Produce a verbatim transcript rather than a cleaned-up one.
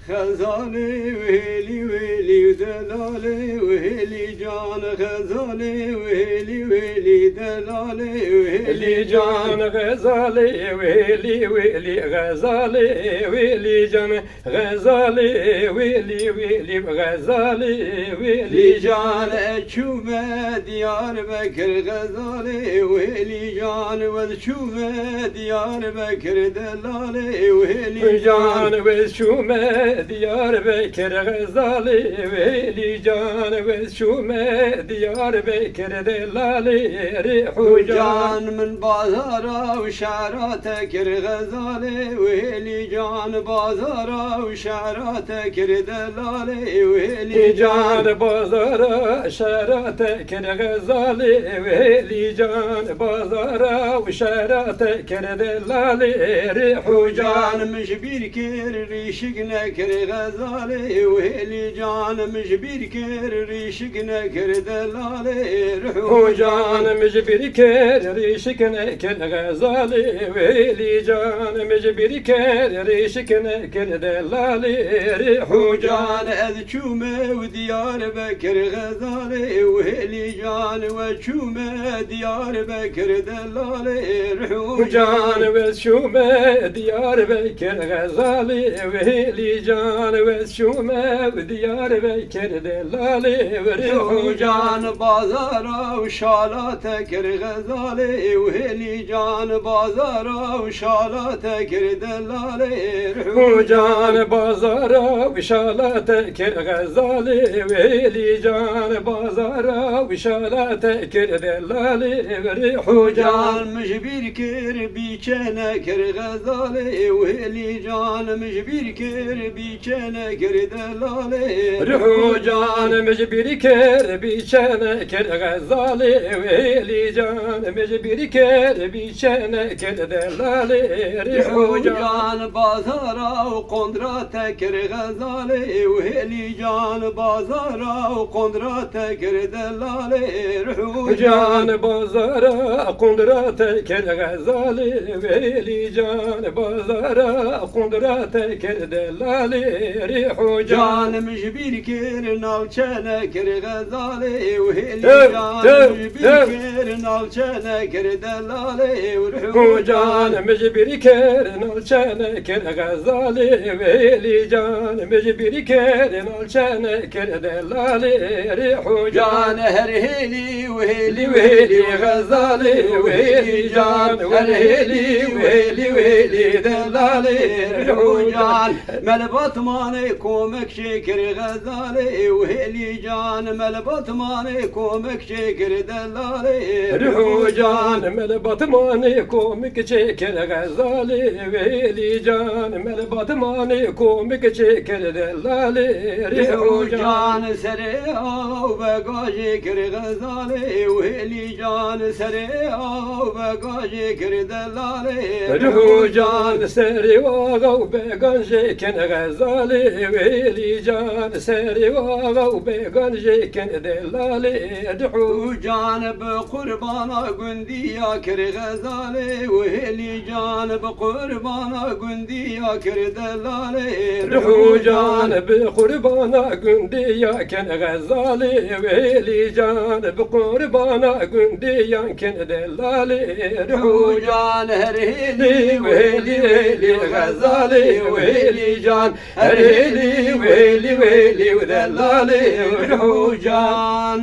Xezalê wêlî wêlî û delalê wêlî can, xezalê wêlî wêlî delalê wêlî can, xezalê wêlî wêlî, xezalê wêlî can, xezalê wêlî wêlî, xezalê wêlî can. Çûme Diyarbekir, xezalê wêlî can, wez çûme Diyarbekir, delalê wêlî can, wez çûme Diyarbekir, xezalê wêlî can, wez çûme Diyarbekir, delalê rîhû can. Min bazara û şara te kir, xezalê wêlî can, bazara û şara te kir, delalê wêlî can, bazara şara te kir, xezalê wêlî can, bazara û şara te kir, delalê rîhû can. Min ji bîr kir, rîşik nekir, xezalê wêlî can, min ji bîr kir, rîşik nekir, delalê rîhû can. Min ji bîr kir, rîşik nekir, xezalê wêlî can, min ji bîr kir, rîşik nekir, delalê rîhû can. Ez çûme û Diyarbekir, xezalê wêlî can, we çûme Diyarbekir, delalê rîhû can, we çûme Diyarbekir, xezalê wêlî can, we çûme Diyarbekir, delalê rîhû can. Bazara û şala te kir, xezalê wêlî can, bazara û şala te kir, delalê rîhû can, bazara û şala te kir, xezalê wêlî can, bazara û şala te kir, delalê rîhû can. Min ji bîr kir, bîçe nekir, xezalê wêlî can, min ji bîr kir, bîçe nekir, delalê rîhû can. Min ji bîr kir, bîçe nekir, xezalê wêlî can, min ji bîr kir, bîçe nekir, delalê rîhû can. Bazara û qondra te kir, xezalê wêlî can, bazara û qondra te kir, delalê rîhû can. Bazara qondra te kir, xezalê wêlî can, bazara qondra te kir, delalê rîhû can. Min ji bîr kir, nalçe nekir, xezalê wêlî can, min ji bîr kir, nalçe nekir, delalê rîhû can. Min ji bîr kir, nalçe nekir, xezalê wêlî can, min ji bîr kir, nalçe nekir, delalê rîhû can. Her hêlî wêlî wêlî, xezalê wêlî can, her hêlî wêlî wêlî, delalê rîhû can. Me li Batmanê komik çêkir, xezalê wêlî can, me li Batmanê komik çêkir, delalê rîhû can. Me li Batmanê komik çêkir, xezalê wêlî can, me li Batmanê komik çêkir, delalê rîhû can. Serê aw begajê kir, xezalê wêlî can, serê aw begajê kir, delalê rîhû can. Serê aw began jê kin, xezalê wêlî can, serê aw began jê kin, delalê rîhû can. Bi qurbana gundiya kir, xezalê wêlî can, bi qurbana gundiya kir, delalê rîhû can. Bi qurbana gundiya kin, xezalê wêlî can, bi qurbana gundiya kin, delalê rîhû can. Her hêlî wêlî wêlî, xezalê wêlî can, her hêlî wêlî wêlî, delalê rîhû can.